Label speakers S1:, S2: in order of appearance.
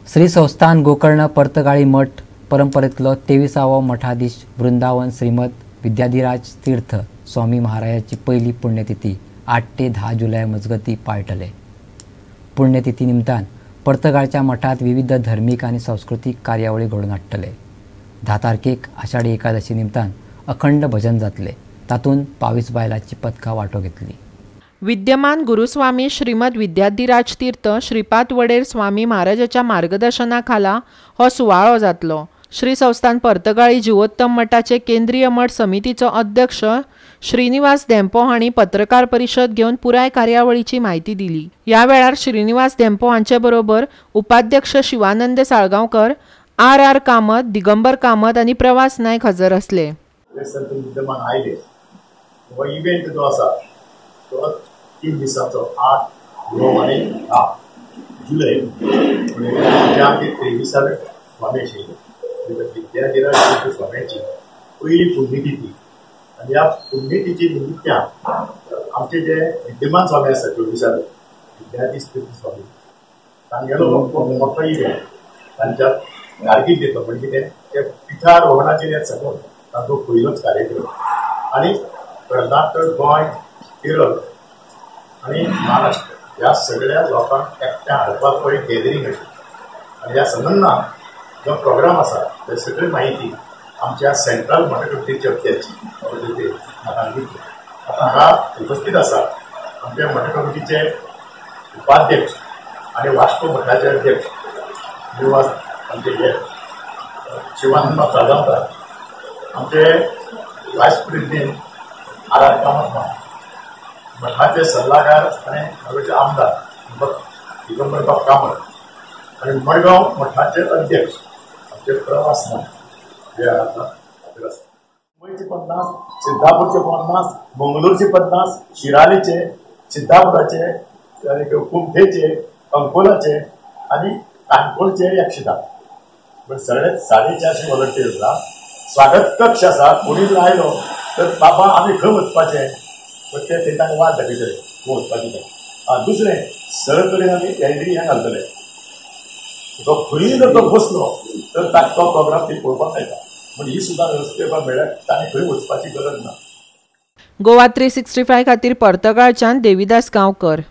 S1: श्री संस्थान गोकर्ण पर्तगाळी मठ परंपरेतलो 23वो मठाधीश वृंदावन श्रीमद विद्याधिराज तीर्थ स्वामी महाराजाची पहिली पुण्यतिथी 8 ते 10 जुलै मजगती पाळटले। पुण्यतिथी निमतान पर्तगाळच्या मठात विविध धार्मिक आणि सांस्कृतिक कार्यावळी घडोवन हाडटले। 10 तारखेक आषाढी एकादशी निमतान अखंड भजन जातले, तातूंत 22 बायलांची पदकां वांटो घेतली।
S2: विद्यमान गुरुस्वामी श्रीमद विद्याधिराज तीर्थ श्रीपाद वडेर स्वामी महाराजाच्या मार्गदर्शनाखाला हो सुवाळो जातलो। श्री संस्थान पर्तगाळी जिवोत्तम मठाचे केंद्रीय मठ समितीचो अध्यक्ष श्रीनिवास धेंपो हांणी पत्रकार परिशद घेवन पुराय कार्यावळीची म्हायती दिली। ह्या वेळार श्रीनिवास धेंपो हांचे बरोबर उपाध्यक्ष Shivanand Salgaonkar, are are Kamat, Digambar Kamat आनी प्रवास नायक हजर आसले।
S3: 3 दिसाचो 8, 9 आनी 10 जुलै 23व्या स्वामी आशिल्ले विद्याधिराज स्वाम्याची पयली पुण्यतिथी आनी ह्या पुण्यतिथी निमित्तान आमचे जे विद्यमान स्वामी आसा 24व्या विद्याधीश तीर्थ स्वामी तांगेलो मोठो इव्हेंट तांच्या कारकीर्द दितलो, म्हणजे कितें ते पिठारोहणाचेर येत साकून तांचो पयलोच कार्यक्रम आनी कर्नाटक, गोंय, केरळ आनी महाराष्ट्र ह्या सगळ्या लोकांक एकठांय हाडपाचो एक गॅदरींग आशिल्लें आनी ह्या संबंदान जो प्रोग्राम आसा ते सगळी म्हायती आमच्या सेंट्रल मठ कमिटीचे अध्यक्ष म्हाका दितले। आतां हांगा उपस्थित आसा आमच्या मठ कमिटीचे उपाध्यक्ष आनी वास्को मठाचे अध्यक्ष निवास आमचे हे शिवानंद साळगांवकार, आमचे vice president R R Kamat, मठाचे सल्लागार आनी नगरचे आमदार दिगंबर बाब कामत आनी मडगांव मठाचे अध्यक्ष आमचे प्रवास नायक हे आतां हाजीर आसा। मुंबयचे 50, सिद्धापूरचे 50, मंगलोरचे 50, शिरालीचे, सिद्धापुराचे, कुमठेचे, अंकोलाचे आनी काणकोणचे 110, म्हणजे सगळे 450 व्हॉलंटियर्स आसा। स्वागत कक्ष आसा, कोणी जर आयलो तर बाबा आमी खंय वचपाचें ते तांकां वाट दाखयतले खंय वचपाचें तें। दुसरें सरळ कडेन आमी एलईडी हें घालतले, तो खंय जर तो बसलो तर ताका तो प्रोग्राम ती पळोवपाक मेळटा, म्हणजे ही सुद्दां वेवस्था मेळ्ळ्यार ताणें खंय वचपाची गरज ना।
S2: गोवा 365 खातीर पर्तगाळच्यान देविदास गांवकर।